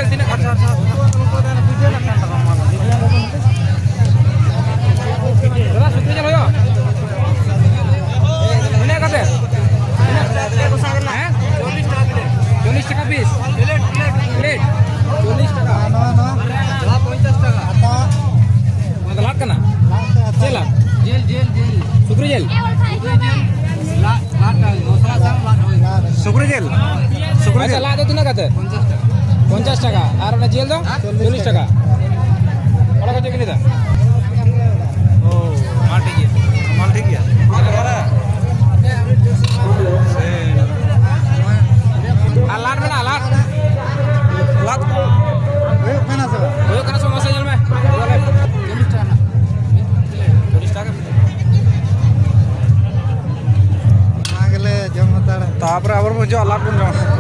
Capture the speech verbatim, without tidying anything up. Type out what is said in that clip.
ᱛᱤᱱᱟᱹᱜ ᱠᱟᱛᱮ? ᱫᱟᱫᱟ, ᱥᱩᱠᱨᱤ ᱡᱤᱞ ᱦᱩᱭᱩᱜᱼᱟ? ᱛᱤᱱᱟᱹᱜ ᱠᱟᱛᱮ? ᱦᱮᱸ? ᱪᱚᱞᱞᱤᱥ ᱴᱟᱠᱟ ᱯᱤᱥ? ᱯᱞᱮᱴ? ᱪᱚᱞᱞᱤᱥ ᱴᱟᱠᱟ᱾ ᱱᱚᱣᱟ ᱫᱚ ᱞᱟᱫ ᱠᱟᱱᱟ? ᱪᱮᱫ ᱞᱟᱫ? ᱡᱤᱞ, ᱡᱤᱞ, ᱡᱤᱞ᱾ ᱥᱩᱠᱨᱤ ᱡᱤᱞ? ᱥᱩᱠᱨᱤ ᱡᱤᱞ᱾ ᱞᱟᱫ, ᱞᱟᱫ, ᱢᱚᱥᱞᱟ ᱥᱟᱶ ᱞᱟᱫ ᱦᱩᱭ᱾ ᱥᱩᱠᱨᱤ ᱡᱤᱞ? ᱥᱩᱠᱨᱤ ᱟᱪᱪᱷᱟ, ᱡᱤᱞ᱾ ᱞᱟᱫ ᱫᱚ ᱛᱤᱱᱟᱹᱜ ᱠᱟᱛᱮ? ᱯᱚᱧᱪᱟᱥ ᱴᱟᱠᱟ᱾ ᱯᱚᱧᱪᱟᱥ ᱴᱟᱠᱟ᱾ ᱟᱨ ᱚᱱᱟ ᱡᱤᱞ ᱫᱚ? ᱦᱮᱸ? ᱪᱚᱞᱞᱤᱥ ᱴᱟᱠᱟ᱾ ᱚᱱᱟ ᱠᱚ ᱪᱮᱫ ᱵᱤᱱ ᱞᱟᱹᱭᱫᱟ? ᱚ, ᱢᱟ ᱴᱷᱤᱠ ᱜᱮᱭᱟ᱾ ᱢᱟᱞ ᱴᱷᱤᱠ ᱜᱮᱭᱟ᱾ ᱟᱨ ᱞᱟᱫ ᱢᱮᱱᱟᱜᱼᱟ, ᱞᱟᱫ? ᱞᱟᱫ ᱠᱚ ᱦᱩᱭᱩᱜ ᱠᱟᱱᱟ ᱥᱮ ᱵᱟᱝ? ᱦᱩᱭᱩᱜ ᱠᱟᱱᱟ ᱥᱮ ᱵᱟᱝ? ᱢᱟᱥᱮ ᱧᱮᱞ ᱢᱮ᱾ ᱪᱚᱞᱞᱤᱥ ᱴᱟᱠᱟ᱾ ᱚᱱᱟ ᱜᱮᱞᱮ ᱡᱚᱢ ᱦᱟᱛᱟᱲᱟ᱾ ᱛᱟᱯᱚᱨᱮ ᱟᱵᱟᱨ ᱵᱚᱱ ᱦᱤᱡᱩᱜᱼᱟ, ᱞᱟᱫ ᱵᱚᱱ ᱡᱚᱢᱟ᱾